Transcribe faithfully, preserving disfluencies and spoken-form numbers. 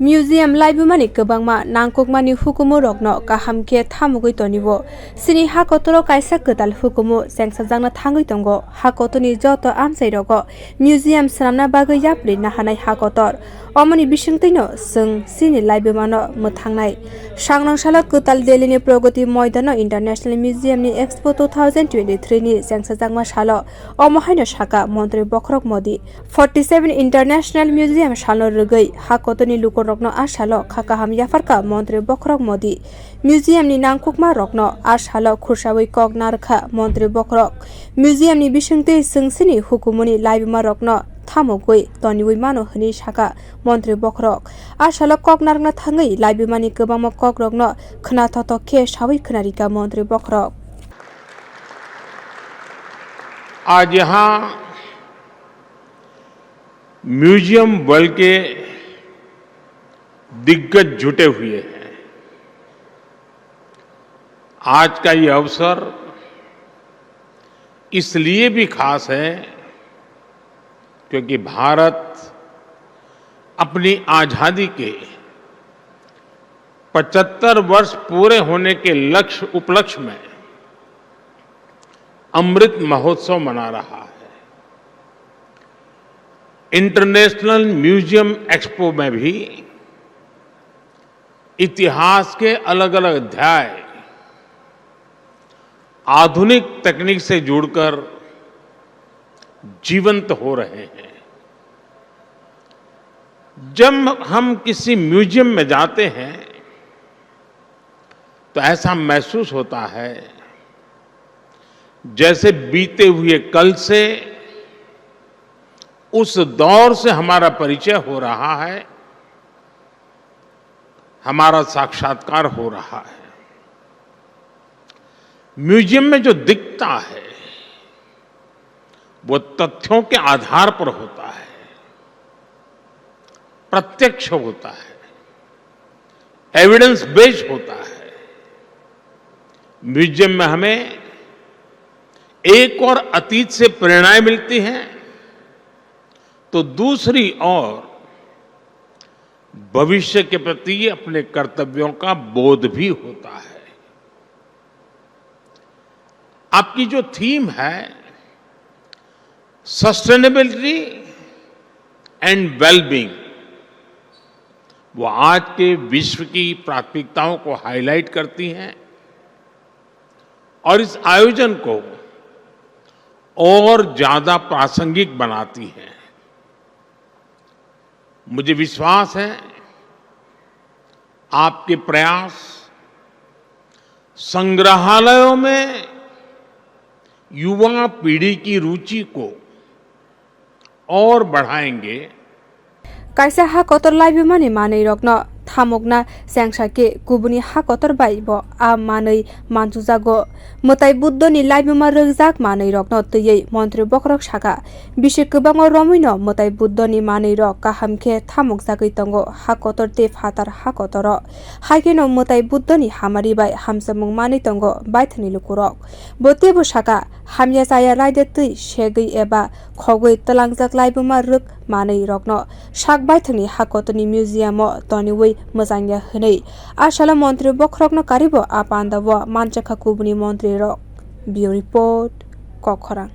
Museum laibumani kwbangma nangkukmani hukumu rokno kaham khe thamugwi tonio. Chini ha kotoro kaisa kwtal hukumu chengsajakna thangwi tongo. Ha kotorni joto amchai rogo museum swnamna bagwi yapri nahanai ha kotor. Omoni bisingtwino chwng chini laibumano mwthangnai. Sangrong salo kwtal Delhini Pragati Moidano International Museum ni Expo two thousand twenty-three ni chengsajakma salo omo haino saka Montri Bokhorok Modi. Forty seven International Museum salno rwgwi ha kotorni lukurokno a salo kha kaham yapharkha Montri Bokhorok Modi. Museum ni nangkukma rokno a salo khursawi kok narwkha Montri Bokhorok. Museum ni bisingtwi chwng chini hukumuni laibuma rokno thamugwi toniwi mano hwnwi sakha Montri Bokhorok. A salo kok narwkna thangwi laibumani kwbangma kok rokno khwnathokthok khe sawi khwnarikha Montri Bokhorok. आज यहाँ museum world के दिग्गज जुटे हुए हैं। आज का ये अवसर इसलिए भी खास है क्योंकि भारत अपनी आजादी के पचहत्तर वर्ष पूरे होने के लक्ष्य, उपलक्ष्य में अमृत महोत्सव मना रहा है। इंटरनेशनल म्यूजियम एक्सपो में भी इतिहास के अलग-अलग अध्याय आधुनिक तकनीक से जुड़कर जीवंत हो रहे हैं। जब हम किसी म्यूजियम में जाते हैं, तो ऐसा महसूस होता है, जैसे बीते हुए कल से, उस दौर से हमारा परिचय हो रहा है, हमारा साक्षात्कार हो रहा है। म्यूजियम में जो दिखता है, वो तथ्यों के आधार पर होता है, प्रत्यक्ष होता है, एविडेंस बेस्ड होता है। म्यूजियम में हमें एक और अतीत से प्रेरणाएं मिलती हैं, तो दूसरी ओर भविष्य के प्रति अपने कर्तव्यों का बोध भी होता है। आपकी जो थीम है सस्टेनेबिलिटी एंड वेलबींग, वो आज के विश्व की प्राथमिकताओं को हाईलाइट करती है और इस आयोजन को और ज्यादा प्रासंगिक बनाती है। मुझे विश्वास है, आपके प्रयास संग्रहालयों में युवा पीढ़ी की रुचि को और बढ़ाएंगे। Kaisa ha kotor laibumani manwi rokno thamukna chengsa khe kubuni ha kotor bai bo a manwi manchujago. Mwtai Buddhoni laibuma rwkjak manwi rokno twiwi Montri Bokhorok sakha, bisi kwbangma romwino Mwtai Buddhoni manwi rok kaham khe thamukjagwi tongo, ha kotor tei phatar ha kotoro. Haikheno Mwtai Buddhoni hamari bai hamchwmung manwi tongo baithangni lukurok. Bo teibo sakha, hamya chaya raida twi segwi eba khogwi twlangjak laibuma rwk manwi rokno sak baithangni ha kotorni museum o toniwi mwchangya hwnwi. A salo Montri Bokhorokno karibo a pandao manjakha kubuni montri rok. Bureau Report, Kokkhorang.